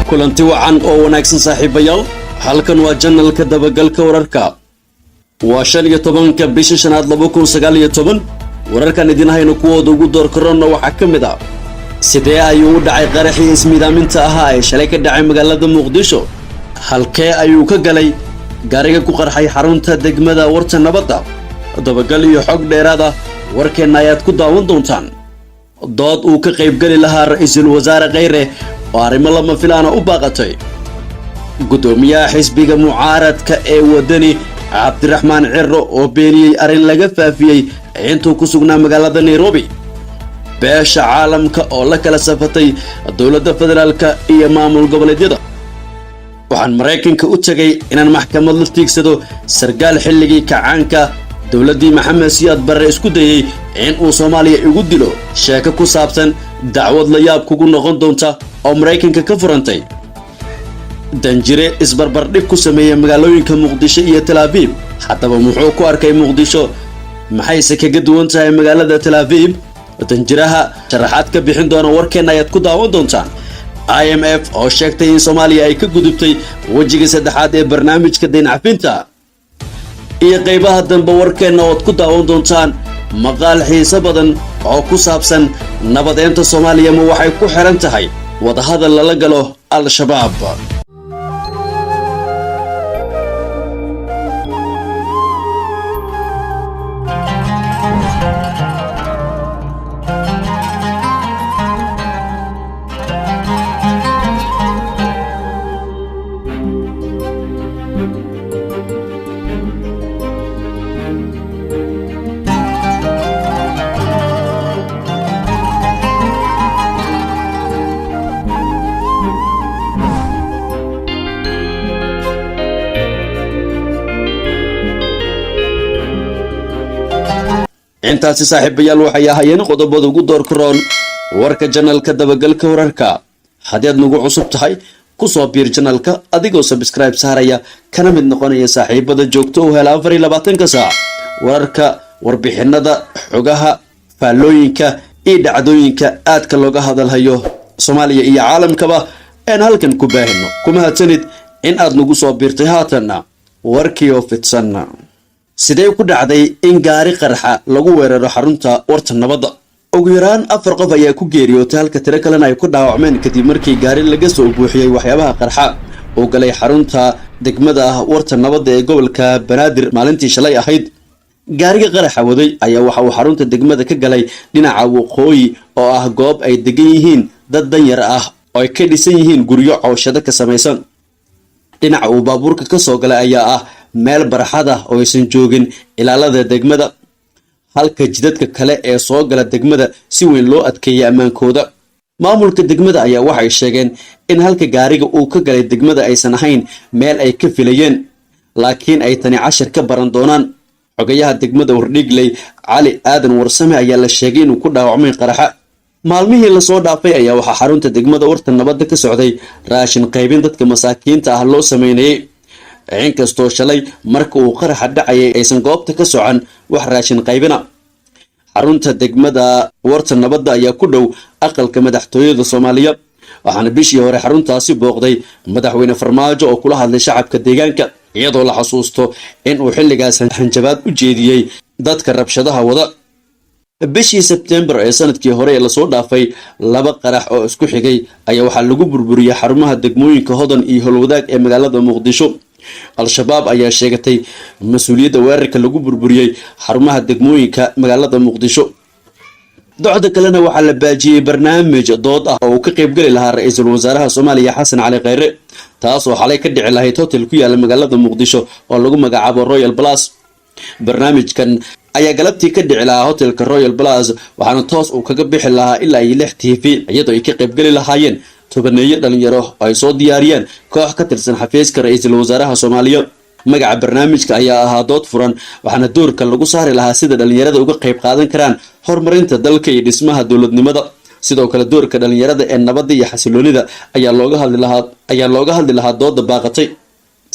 Kulanti wacan oo wanaagsan, saaxiibayaal. Halkan waa channelka Dabagalka Wararka. Waa 15-ka bisha shanaad 2019. Wararkan idin hayno kuwooda ugu door karonna waxaa ka mid ah: sidee ayuu u dhacay qaraxii ismiidaaminta ahaa ee shalay ka dhacay magaalada Muqdisho? Halkee ayuu ka galay gaariga ku qarxay xarunta degmada Warta Nabadda? Dabagal iyo xog dheeraad ah warkeenna ayaad ku daawan doontaan. Dood uu ka qaybgeli lahaa Ra-iisul Wasaare Kheyre oo arrimo lama filaana u baaqatay. Guddoomiyaha xisbiga mucaaradka ee Wadani, Cabdiraxmaan Ciro, oo beeniyey arrin laga faafiyey intuu ku sugnaa magaalada Nairobi. Beesha caalamka oo la kala safatay dowladda federaalka iyo maamul goboleedyada. Waxaan Maraykanka u tegay inaan maxkamad la tiigsado sarkaal xilligii kacaanka dowladdii Maxamed Siyaad Barre isku dayey in uu Soomaaliya igu dilo. Sheeko ku saabsan dacwad la yaab kugu noqon doonta oo Maraykanka ka furantay. Danjire isbarbardhig ku sameeyey magaalooyinka Muqdisho iyo Tel Aviv. Haddaba, muxuu ku arkay Muqdisho? Maxayse kaga duwan tahay magaalada Tel Aviv? Danjiraha sharaxaad ka bixin doona warkeenna ayaad ku daawan doontaan. IMF oo sheegtay in Soomaaliya ay ka gudubtay wejiga saddexaad ee barnaamijka dayn cafinta. Iyo qaybaha dambe warkeenna ood ku daawan doontaan maqaal xiiso badan oo ku saabsan nabadeynta Soomaaliya ma waxay ku xiran tahay wadahadal lala galo Al-Shabaab? Intaasi, saaxiibayaal, waxay ahaayeen qodobada ugu doorka roon warka channelka Dabagalka Wararka. Haddii aad nagu cusub tahay, kusoo biir channelka adigoo subscribe saaraya, kana mid noqonaya saaxiibada joogto u hela 24-ka saac wararka, warbixinada, xogaha, faallooyinka iyo dhacdooyinka aadka looga hadalhayo Soomaaliya iyo caalamkaba een halkan ku baahino. Ku mahadsanid in aad nagu soo biirtay. Haatanna warkii oo fidsan. Sidee ku dhacday in gaari qarxa lagu weeraro xarunta Warta Nabadda? Ugu yaraan afar qof ayaa ku geeriyootay, halka tiro kalena ay ku dhaawacmeen, kadib markii gaari laga soo buuxiyey waxyaabaha qarxa uu galay xarunta degmada ah Warta Nabadda ee gobolka Banaadir maalintii shalay ahayd. Gaariga qaraxa waday ayaa waxa uu xarunta degmada ka galay dhinaca waqooyi, oo ah goob ay degan yihiin dad danyar ah oo ay ka dhisan yihiin guryo cooshado ka samaysan. Dhinaca uu baabuurka ka soo galay ayaa ah meel barxad ah oo aysan joogin ilaalada degmada, halka jidadka kale ee soo gala degmada si weyn loo adkeeyay ammaankooda. Maamulka degmada ayaa waxay sheegeen in halka gaariga uu ka galay degmada aysan ahayn meel ay ka filayeen, laakiin ay tani cashir ka baran doonaan. Xogayaha degmada Wardhigley, Cali Aadan Warsame, ayaa la sheegay inuu ku dhaawacmay qaraxa. Maalmihii lasoo dhaafay ayaa waxaa xarunta degmada Warta Nabadda ka socday raashin qaybin dadka masaakiinta ah loo sameynayay, inkastoo shalay marka uu qaraxa dhacayay aysan goobta ka socon wax raashin qaybina. Xarunta degmada Warta Nabadda ayaa ku dhow aqalka madaxtooyada Soomaaliya, waxaana bishii hore xaruntaasi booqday Madaxweyne Farmaajo oo kula hadlay shacabka deegaanka, iyadoo la xasuusto in uu xilligaas hanjabaad u jeediyey dadka rabshadaha wada. Bishii Sebtembar ee sanadkii hore ee lasoo dhaafay, laba qarax oo isku xigay ayaa waxaa lagu burburiyey xarumaha degmooyinka Hodan iyo Howlwadaag ee magaalada Muqdisho. Al-Shabaab ayaa sheegatay mas-uuliyadda weerarka lagu burburiyey xarumaha degmooyinka magaalada Muqdisho. Docda kalena, waxaa la baajiyey barnaamij dood ah oo uu ka qaybgeli lahaa Ra-iisul Wasaaraha Soomaaliya, Xasan Cali Kheyre, taasoo xalay ka dhici lahayd hotel ku yaala magaalada Muqdisho oo lagu magacaabo Royal Plus. Barnaamijkan ayaa galabtii ka dhici lahaa hotelka Royal Plus, waxaana toos uu kaga bixi lahaa ilaa iyo lix TV, iyadoo ay ka qaybgeli lahaayeen tobaneeyo dhalinyaro oo ay soo diyaariyeen koox ka tirsan xafiiska Ra-iisul Wasaaraha Soomaaliya. Magaca barnaamijka ayaa ahaa Dood Furan, waxaana doorka lagu saari lahaa sida dhalinyarada uga qayb qaadan karaan horumarinta dalka iyo dhismaha dowladnimada. Sidoo kale, doorka dhalinyarada ee nabadda iyo xasiloonida ayaa looga hadli lahaa dooda baaqatay.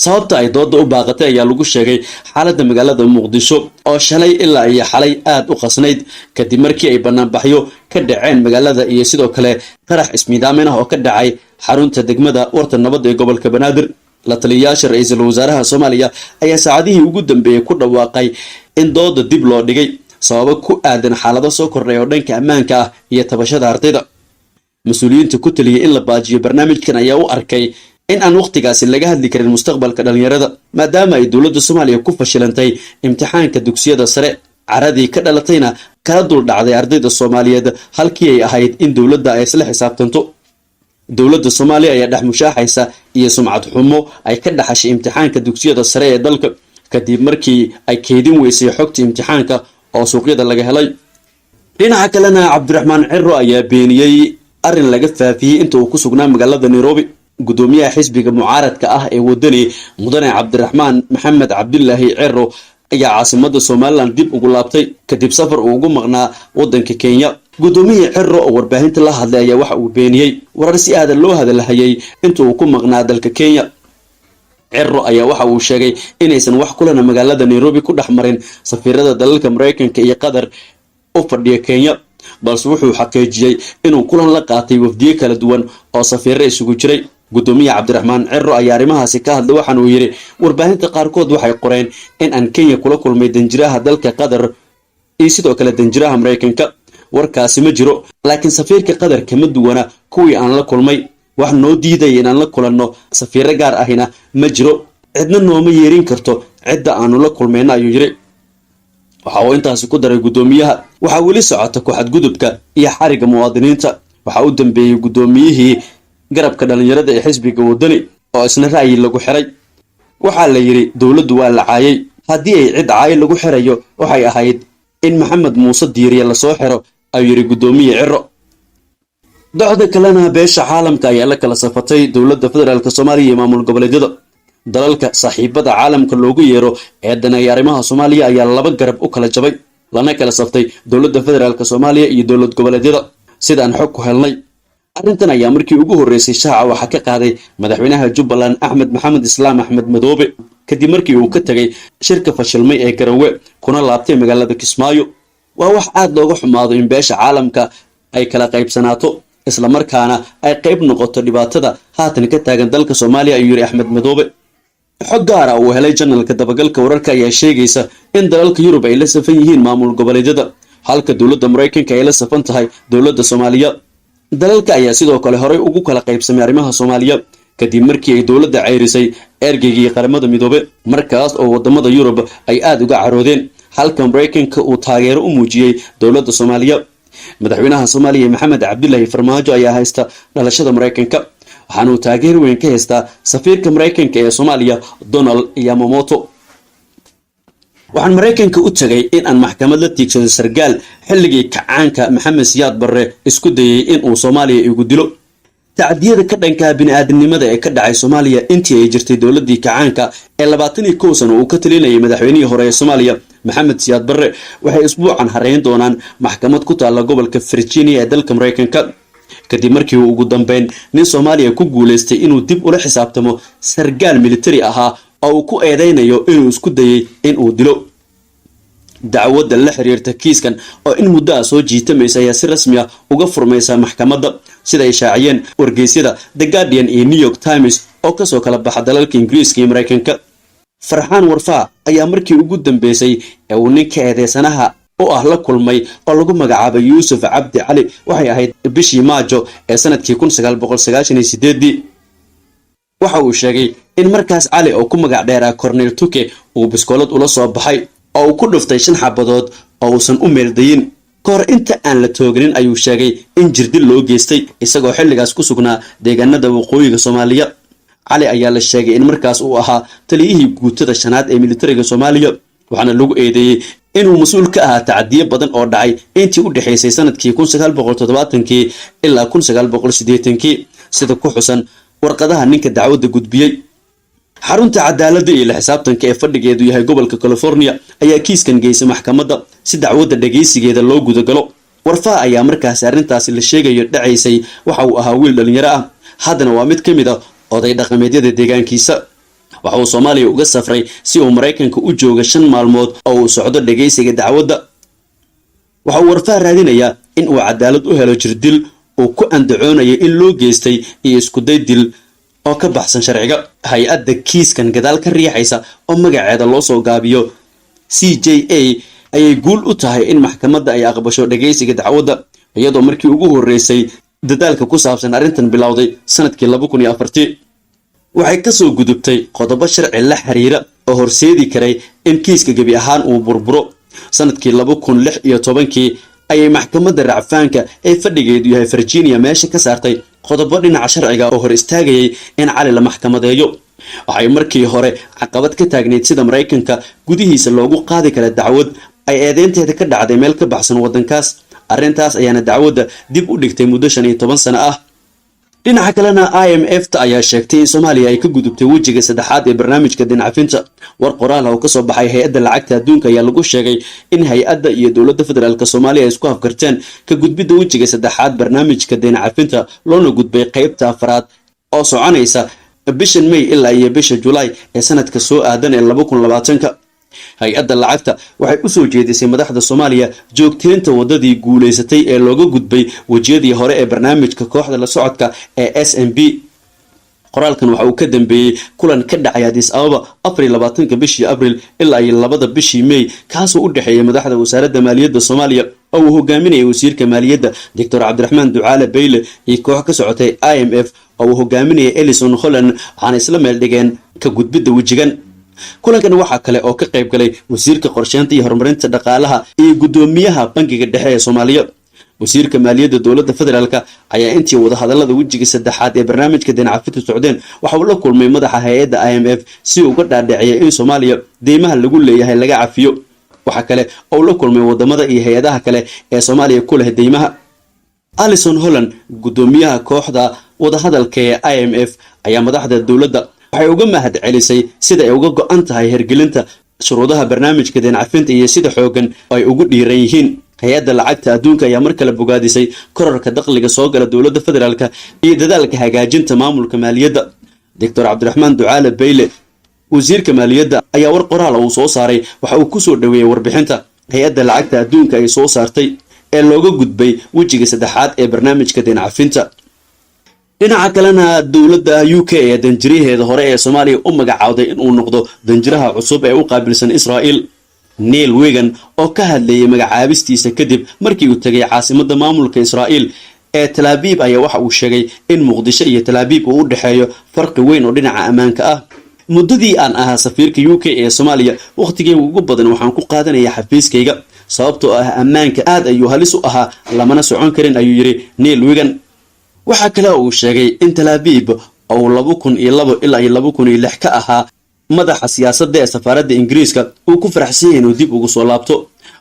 Sababta ay dooda u baaqatay ayaa lagu sheegay xaaladda magaalada Muqdisho oo shalay ilaa iyo xalay aada u qasnayd, kadib markii ay banaanbaxyo ka dhaceen magaalada iyo sidoo kale qarax ismiidaamin ah oo ka dhacay Xarunta degmada Warta Nabadda ee gobolka Banaadir. La taliyayaasha ra-iisul wasaaraha Soomaaliya ayaa saacadihii ugu dambeeyey ku dhawaaqay in dooda dib loo dhigay sababo ku aadan xaalado soo kordhay oo dhanka ammaanka ah iyo tabashada ardayda. Mas-uuliyiinta ku taliyay in la baajiyo barnaamijkan ayaa u arkay in aan wakhtigaasi laga hadli karin mustaqbalka dhalinyarada, maadaama ay dowladda Soomaaliya ku fashilantay imtixaanka dugsiyada sare, caradii ka dhalatayna kala dul dhacday ardayda Soomaaliyeed, halkii ay ahayd in dowladda ay isla xisaabtanto. Dowladda Soomaaliya ayaa dhex mushaaxaysa iyo sumcad xumo ay ka dhaxashay imtixaanka dugsiyada sare ee dalka, kadib markii ay keydin weysay xogta imtixaanka oo suuqyada laga helay. Dhinaca kalena, Cabdiraxmaan Ciro ayaa beeniyey arrin laga faafiyey inta uu ku sugnaa magaalada Nairobi. Gudoomiyaha xisbiga mucaaradka ah ee Wadani, mudane Cabdiraxmaan Maxamed Cabdilaahi Ciro, ayaa caasimada Somaliland dib ugu laabtay kadib safar uu ugu maqnaa wadanka Kenya. Gudoomiyihii Ciro oo warbaahinta la hadlay ayaa waxa uu beeniyey warar si aadan loo hadalhayay inta uu ku maqnaa dalka Kenya. Ciro ayaa waxa uu sheegay inaysan wax kulana magaalada Nairobi ku dhex marin safiirada dalalka Maraykanka iyo Qatar u fadhiya Kenya, balse wuxuu xaqiijiyey inuu kulan la qaatay wafdiyo kala duwan oo safiiro isugu jiray. Gudoomiyaha Cabdiraxmaan Ciro ayaa arrimahaasi ka hadlay, waxaana uu yidhi: "Warbaahinta qaarkood waxay qoreen in aan Kenya kula kulmay danjiraha dalka Qatar iyo sidoo kale danjiraha Maraykanka. Warkaasi ma jiro, laakiin safiirka Qatar kama duwana kuwii aan la kulmay. Wax noo diidaya inaan la kulanno safiiro gaar ahina ma jiro. Cidna nooma yeerin karto cidda aanu la kulmayno," ayuu yidhi. Waxa uu intaasi ku daray guddoomiyaha: "Waxaa weli socota ku-xadgudubka iyo xariga muwaadiniinta. Waxaa u dambeeyey guddoomiyihii garabka dhallinyarada ee xisbiga Wadani oo isna ra'yi lagu xiray. Waxaa la yidhi dowladdu waa la caayay. Haddii ay cid caayo lagu xirayo, waxay ahayd in Maxamed Muuse Diiriye lasoo xiro," ayuu yidhi guddoomiye Ciro. Docda kalena, beesha caalamka ayaa la kala safatay dowladda federaalka Soomaaliya iyo maamul goboleedyada. Dalalka saaxiibada caalamka loogu yeero ee daneeya arrimaha Soomaaliya ayaa laba garab u kala jabay, lana kala saftay dowladda federaalka Soomaaliya iyo dowlad goboleedyada, sidaan xog ku helnay. Arrintan ayaa markii ugu horreysay shaaca waxaa ka qaaday madaxweynaha Jubbaland, Axmed Maxamed Islaam, Axmed Madoobe, kadib markii uu ka tegay shirka fashilmay ee Garowe kuna laabtay magaalada Kismaayo. "Waa wax aada looga xumaado in beesha caalamka ay kala qaybsanaato, islamarkaana ay qayb noqoto dhibaatada haatan ka taagan dalka Soomaaliya," ayuu yidhi Axmed Madoobe. Xog gaara uu helay janalka dabagalka wararka ayaa sheegaysa in dalalka Yurub ay la safan yihiin maamul goboleedyada, halka dowladda Maraykanka ay la safan tahay dowladda Soomaaliya. Dalalka ayaa sidoo kale horey ugu kala qaybsamay arrimaha Soomaaliya, kadib markii ay dowladda ceyrisay ergeygii Qaramada Midoobe, markaas oo wadamada Yurub ay aada uga caroodeen, halka Maraykanka uu taageero u muujiyey dowladda Soomaaliya. Madaxweynaha Soomaaliya, Maxamed Cabdilaahi Farmaajo, ayaa haysta dhalashada Maraykanka, waxaana uu taageer weyn ka haystaa safiirka Maraykanka ee Soomaaliya, Donald Yamamoto. "Waxaan Maraykanka u tegay in aan maxkamad la tiigsado sargaal xilligii kacaanka Maxamed Siyaad Barre isku dayay in uu Soomaaliya igu dilo. Tacdiyada ka dhankaa bini-aadamnimada ee ka dhacay Soomaaliya intii ay jirtay dowladii kacaanka ee 21 sano uu ka talinayay madaxweynihii hore ee Soomaaliya, Maxamed Siyaad Barre, waxay isbuucan hareyn doonaan maxkamad ku taalla gobolka Virginia ee dalka Maraykanka, kadib markii uu ugu dambeyn nin Soomaaliya ku guulaystay inuu dib ula xisaabtamo sargaal militari ahaa oo uu ku eedeynayo inuu isku dayay in uu dilo. Dacwadda la xiriirta kiiskan oo in muddo ah soo jiitamaysa ayaa si rasmi ah uga furmaysa maxkamadda, sida ay shaaciyeen wargeysyada The Guardian iyo New York Times oo kasoo kala baxa dalalka Ingiriiska iyo Maraykanka. Farxaan Warfaa ayaa markii ugu dambeysay ee uu ninka eedeysanaha u ah la kulmay, oo lagu magacaabay Yuusuf Cabdi Cali, waxay ahayd bishii Maajo ee sanadkii 1998-dii. Waxa uu sheegay in markaas Cali, oo ku magac dheeraa Cornel Tuke, uu biskoolad ula soo baxay oo uu ku dhuftay shan xabadood oo uusan u meeldayin. Ka hor inta aan la tooganin ayuu sheegay in jirdil loo geystay, isagoo xilligaas ku sugnaa deegaanada waqooyiga Soomaaliya. Cali ayaa la sheegay in markaas uu ahaa taliyihii guutada shanaad ee militariga Soomaaliya, waxaana lagu eedeeyey inuu mas-uul ka ahaa tacadiyo badan oo dhacay intii u dhexaysay sanadkii 1970-kii ilaa 1980-kii, sida ku xusan warqadaha ninka dacwadda gudbiyey. Xarunta cadaaladda iyo la xisaabtanka ee fadhigeedu yahay gobolka California ayaa kiiskan geysay maxkamadda si dacwadda dhagaysigeeda loo gudagalo. Warfaha ayaa markaasi arrintaasi la sheegayo dhacaysay waxa uu ahaa wiil dhalinyaro ah, haddana waa mid ka mid a oday dhaqameedyada deegaankiisa. Waxa uu Soomaaliya uga safray si uu Maraykanka u jooga 5 maalmood oo uu socdo dhagaysiga dacwadda. Waxa uu Warfaha raadinayaa in uu cadaalad u helo jirdil uu ku andacoonayo in loo geystay iyo iskuday dil oo ka baxsan sharciga. Hay-adda kiiskan gadaal ka riixaysa oo magaceeda loo soo gaabiyo CJA ayay guul u tahay in maxkamadda ay aqbasho dhagaysiga dacwadda, iyadoo markii ugu horreysay dadaalka ku saabsan arrintan bilowday sanadkii 2004-tii. Waxay kasoo gudubtay qodobo sharci la xiriira oo horseedi karay in kiiska gebi ahaan uu burburo. Sanadkii 2016-kii ayay maxkamadda racfaanka ee fadhigeedu yahay Virginia meesha ka saartay qodobo dhinaca sharciga oo hor istaagayay in Cali la maxkamadeeyo. Waxay markii hore caqabad ka taagnayd sida Maraykanka gudihiisa loogu qaadi kara dacwad ay eedeynteeda ka dhacday meel ka baxsan waddankaas. Arrintaas ayaana dacwadda dib u dhigtay muddo 15 sano ah. Dhinaca kalena, IMF ta ayaa sheegtay in Soomaaliya ay ka gudubtay wejiga saddexaad ee barnaamijka deyn cafinta. War qoraal oo kasoo baxay Hay-adda Lacagta Adduunka ayaa lagu sheegay in hay-adda iyo dowladda federaalka Soomaaliya ay isku afgarteen ka gudbidda wejiga saddexaad barnaamijka deyn cafinta, loona gudbay qeybta afraad oo soconaysa bishan May ilaa iyo bisha Julaay ee sanadka soo aadan ee 2020-ka. Hay-adda lacagta waxay usoo jeedisay madaxda Soomaaliya joogteynta wadadii guulaysatay ee looga gudbay wejiyadii hore ee barnaamijka kooxda la socodka ee SMB. Qoraalkan waxa uu ka dambeeyey kulan ka dhacay Addis Ababa 24-ka bishii Abril ilaa iyo 2-da bishii May, kaasoo u dhexeeyay madaxda wasaaradda maaliyadda Soomaaliya oo uu hogaaminayay wasiirka maaliyadda, Doctor Cabdiraxmaan Ducaale Bayle, iyo koox ka socotay IMF oo uu hogaaminayay Alison Holland, waxaana isla meel dhigeen ka gudbidda wejigan. Kulankan waxaa kale oo ka qayb galay wasiirka qorsheynta iyo horumarinta dhaqaalaha iyo guddoomiyaha Bangiga Dhexe ee Soomaaliya. Wasiirka maaliyadda dowladda federaalka ayaa intii wadahadalada wejiga saddexaad ee barnaamijka deyn cafinta socdeen waxa uu la kulmay madaxa hay-adda IMF si uga dhaadhiciyay in Soomaaliya deymaha lagu leeyahay laga cafiyo. Waxaa kale oo la kulmay wadamada iyo hay-adaha kale ee Soomaaliya ku leh deymaha. Alison Holland, guddoomiyaha kooxda wadahadalka ee IMF, ayaa madaxda dowladda waxay uga mahad celisay sida ay uga go-an tahay hergelinta shuruudaha barnaamijka deyn cafinta iyo sida xoogan ay ugu dhiiran yihiin. Hay-adda Lacagta Adduunka ayaa mar kale bogaadisay korarka dakhliga soo gala dowladda federaalka iyo dadaalka hagaajinta maamulka maaliyadda. Doctor Cabdiraxmaan Ducaale Bayle, wasiirka maaliyadda, ayaa war qoraal uu soo saaray waxa uu kusoo dhoweeyey warbixinta Hay-adda Lacagta Adduunka ay soo saartay ee looga gudbay wejiga saddexaad ee barnaamijka deyn cafinta. Dhinaca kalena, dowladda UK ee danjiraheeda hore ee Soomaaliya u magacaawday inuu noqdo danjiraha cusub ee u qaabilsan Israel. Neil Wigan oo ka hadlayay magacaabistiisa kadib markii uu tegay caasimadda maamulka Israa'iil ee Tel Aviv ayaa waxa uu sheegay in Muqdisho iyo Tel Aviv uu u dhexeeyo farqi weyn oo dhinaca ammaanka ah. "Muddadii aan ahaa safiirka UK ee Soomaaliya, wakhtigeyga ugu badan waxaan ku qaadanaya xafiiskayga, sababtoo ah ammaanka aad ayuu halis u ahaa, lamana socon karin," ayuu yidhi Neil Wigan. Waxaa kale oo uu sheegay in Tel Aviv oo 2002 ilaa iyo 2006 ka ahaa madaxa siyaasadda ee safaaradda Ingiriiska uu ku faraxsan yahay inuu dib ugu soo laabto.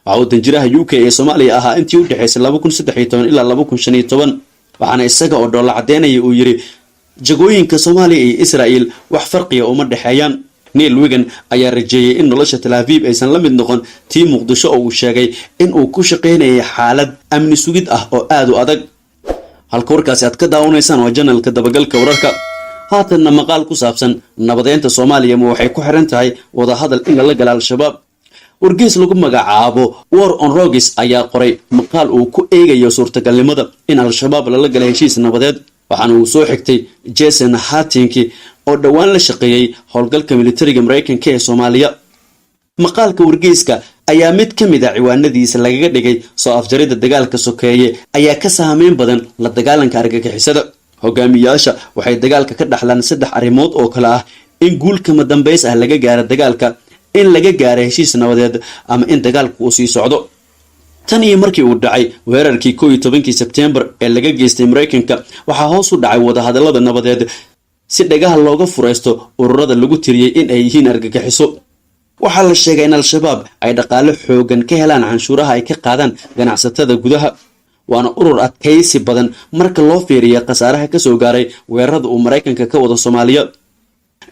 Waxa uu danjiraha UK ee Soomaaliya ahaa intii u dhexaysay 2013 ilaa 2015, waxaana isaga oo dhoolla caddeynaya uu yidhi: "Jagooyinka Soomaaliya iyo Israa'il wax farqiya uma dhexeeyaan." Neil Wigan ayaa rajeeyey in nolosha Tel Aviv aysan la mid noqon tii Muqdisho, oo uu sheegay in uu ku shaqaynayay xaalad amni sugid ah oo aada u adag. Halka warkaasi aad ka daawanaysaan waa channelka Dabagalka Wararka. Haatanna maqaal ku saabsan nabadeynta Soomaaliya ma waxay ku xiran tahay wadahadal in lala gala Al-Shabaab? Wargeys lagu magacaabo War on Drugs ayaa qoray maqaal uu ku eegayo suurtagalnimada in Al-Shabaab lala gala heshiis nabadeed, waxaana uu soo xigtay Jason Hatinki oo dhowaan la shaqeeyey howlgalka militariga Maraykanka ee Soomaaliya. Maqaalka wargeyska ayaa mid ka mid a ciwaanadiisa lagaga dhigay "Soo afjaridda dagaalka sokeeye ayaa ka saameyn badan la dagaalanka argagixisada. Hogaamiyaasha waxay dagaalka ka dhaxlaan saddex arrimood oo kale ah: in guul kama dambays ah laga gaaro dagaalka, in laga gaaro heshiis nabadeed, ama in dagaalku uu sii socdo." Tan iyo markii uu dhacay weerarkii 11-kii Sebtembar ee laga geystay Maraykanka, waxaa hoos u dhacay wadahadallada nabadeed si dhagaha looga furaysto ururada lagu tiriyey in ay yihiin argagixiso. Waxaa la sheegay in Al-Shabaab ay dhaqaale xoogan ka helaan canshuuraha ay ka qaadaan ganacsatada gudaha, waana urur adkaysi badan marka loo fiiriya khasaaraha kasoo gaaray weerarada uu Maraykanka ka wado Soomaaliya.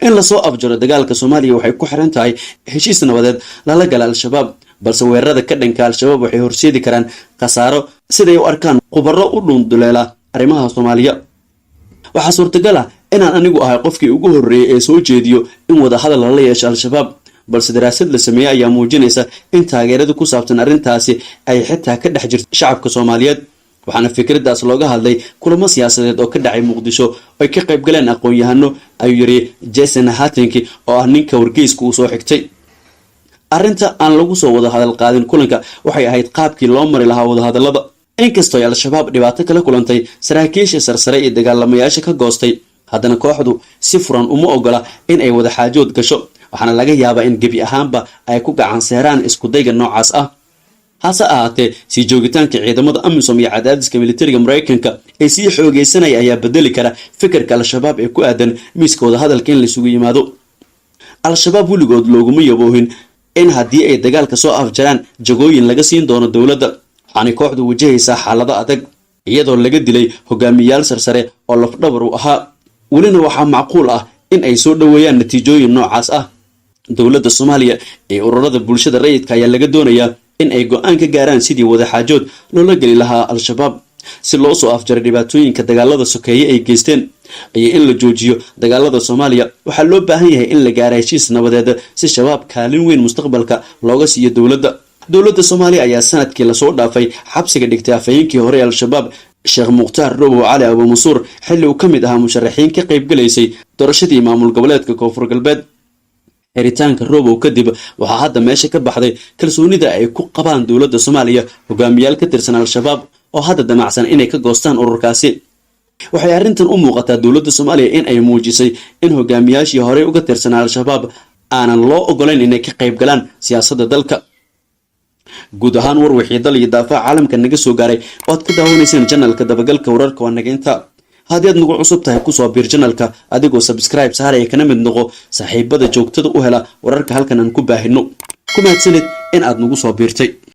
In lasoo afjaro dagaalka Soomaaliya waxay ku xiran tahay heshiis nabadeed lala gala Al-Shabaab, balse weerarada ka dhanka Al-Shabaab waxay horseedi karaan khasaaro, siday u arkaan khubaro u dhuunduleela arrimaha Soomaaliya. "Waxaa suurtagal ah inaan anigu ahay qofkii ugu horreeyey ee soo jeediyo in wadahadal lala yeesho Al-Shabaab, balse daraasad la sameeyey ayaa muujinaysa in taageerada ku saabsan arrintaasi ay xitaa ka dhex jirto shacabka Soomaaliyeed," waxaa yidhi Jason Hatinki oo ah cilmi baare Waxaana fikradaas looga hadlay kulamo siyaasadeed oo ka dhacay Muqdisho, ay ka qayb galeen aqoon-yahano, ayuu yiri Jason Hatinki, oo ah ninka wargeyska uu soo xigtay. Arrinta aan lagu soo wada hadal qaadin kulanka waxay ahayd qaabkii loo mari lahaa wadahadallada. Inkastoo ay Al-Shabaab dhibaato kala kulantay saraakiisha sarsare iyo dagaalamayaasha ka goostay, haddana kooxdu si furan uma ogola in ay wada xaajood gasho, waxaana laga yaabaa in gebi ahaanba ay ku gacan seeraan iskudayga noocaas ah. Hase ahaatee, sii joogitaanka ciidamada AMISOM iyo cadaadiska militariga Maraykanka ee sii xoogeysanaya ayaa bedeli kara fikirka Al-Shabaab ee ku aadan miiska wadahadalka in laisugu yimaado. Al-Shabaab weligood looguma yaboohin in haddii ay dagaalka soo afjaraan jagooyin laga siin doono dowladda. Waxaanay kooxdu wajahaysaa xaalado adag, iyadoo laga dilay hogaamiyayaal sarsare oo lafdhabar u ahaa. Welina waxaa macquul ah in ay soo dhoweeyaan natiijooyin noocaas ah. Dowladda Soomaaliya ee ururada bulshada rayidka ayaa laga doonayaa in ay go-aan ka gaaraan sidii wadaxaajood loola geli lahaa Al-Shabaab, si loo soo afjaray dhibaatooyinka dagaalada sokeeye ay geysteen iyo in la joojiyo dagaalada Soomaaliya. Waxaa loo baahan yahay in la gaara heshiis nabadeed, si Shabaab kaalin weyn mustaqbalka looga siiyo dowladda. Dowladda Soomaaliya ayaa sanadkii lasoo dhaafay xabsiga dhigtay afhayeenkii hore ee Al-Shabaab, Sheekh Mukhtaar Robow Cali Abuumansuur, xilli uu ka mid ahaa musharaxiin ka qaybgalaysay doorashadii maamul goboleedka Koonfur Galbeed. Xiritaanka Robow kadib, waxaa hadda meesha ka baxday kalsoonida ay ku qabaan dowladda Soomaaliya hogaamiyaal ka tirsan Al-Shabaab oo hadda damacsan inay ka goostaan ururkaasi. Waxay arrintan u muuqataa dowladda Soomaaliya in ay muujisay in hogaamiyaashii horey uga tirsanaa Al-Shabaab aanan loo ogolayn inay ka qayb galaan siyaasadda dalka. Guud ahaan, war wixii dal iyo daafaha caalamka naga soo gaaray oo aad ka daawanayseen channelka Dabagalka Wararka waa naga inta. Haddii aad nagu cusub tahay, kusoo biir channelka adigoo subscribe saaraya, kana mid noqo saaxiibada joogtada u hela wararka halkan aan ku baahino. Ku mahadsanid in aad nagu soo biirtay.